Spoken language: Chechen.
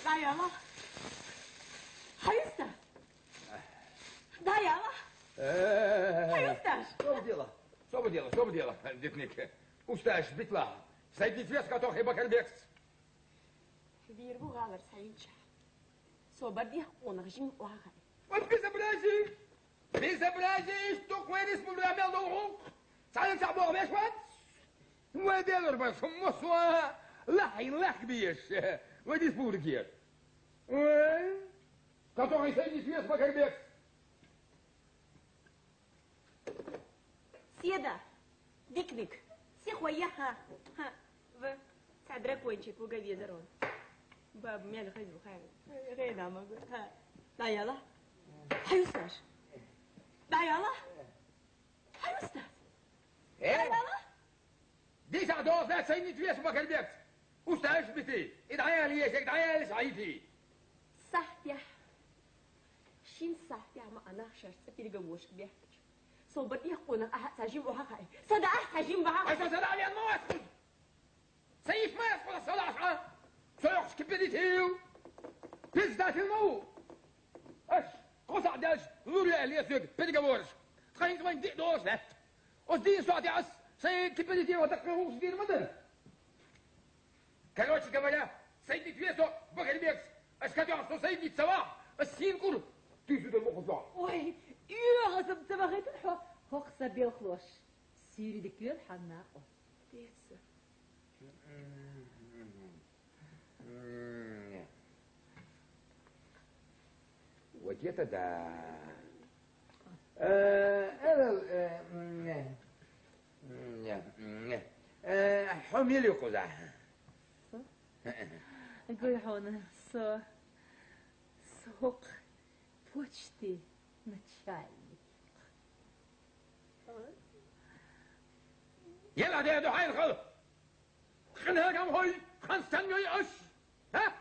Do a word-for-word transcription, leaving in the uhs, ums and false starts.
ДӀаяла. Хьаюста. ДӀаяла. Э, хьаюста. Что бы дело? Что бы дело? Что бы дело, Дикник? Усташ битла. Сайдни вес готов и бакарбекс. Вир бу галар сайынча. Собар дих он гжим лагай. Вот безобразие! Безобразие, что квери с мурами алло. Цалин цабо вешват. Вай делар ба шумосуа. Лахай лах биеш. Вай диспургер. Ой. Который садись вес бакарбекс. Седа, Дикник, сихвоя ха. Ха, в, ца дракончик уга везерон. Баб, мел хазу ха. Гена могу. Ха. ДӀаяла. Хьаюсташ. ДӀаяла. Хьаюсташ. Э? ДӀаяла. Диса должна ценить вес бакарбекс. Усташ бити. И даял есть, и даял есть, айти. Сахтя. Шин сахтя ма анах шарца переговорщик бяхтич. Собар их кона аха сажим оха хай. Сада ах сажим баха. Ай, сада ален мас. Саиф мас, сада аха. Соёкс кипидитив. Пиздатил мау. Аш, коса дальше. Луря лесик переговорщик. Хай твой ди должна. Оз дин соати ас, сай кипидитив, а так хус дин мадан. Короче говоря, сойдите весо, бахарбекс, а скажем, что сойдите сова, а синкур, ты сюда мухусо. Ой, югасам цавахайтын хо, хокса белхлош. Сиридик вел ханна о. Деца. Вот это да. Э, э, э, м, э, м, э, м, э, э, хьо мили куза. Со? Гой хьона, со, сок почти начальник. Ела де духайн хол. Хин хагам хой, хан станёй аш. Ха?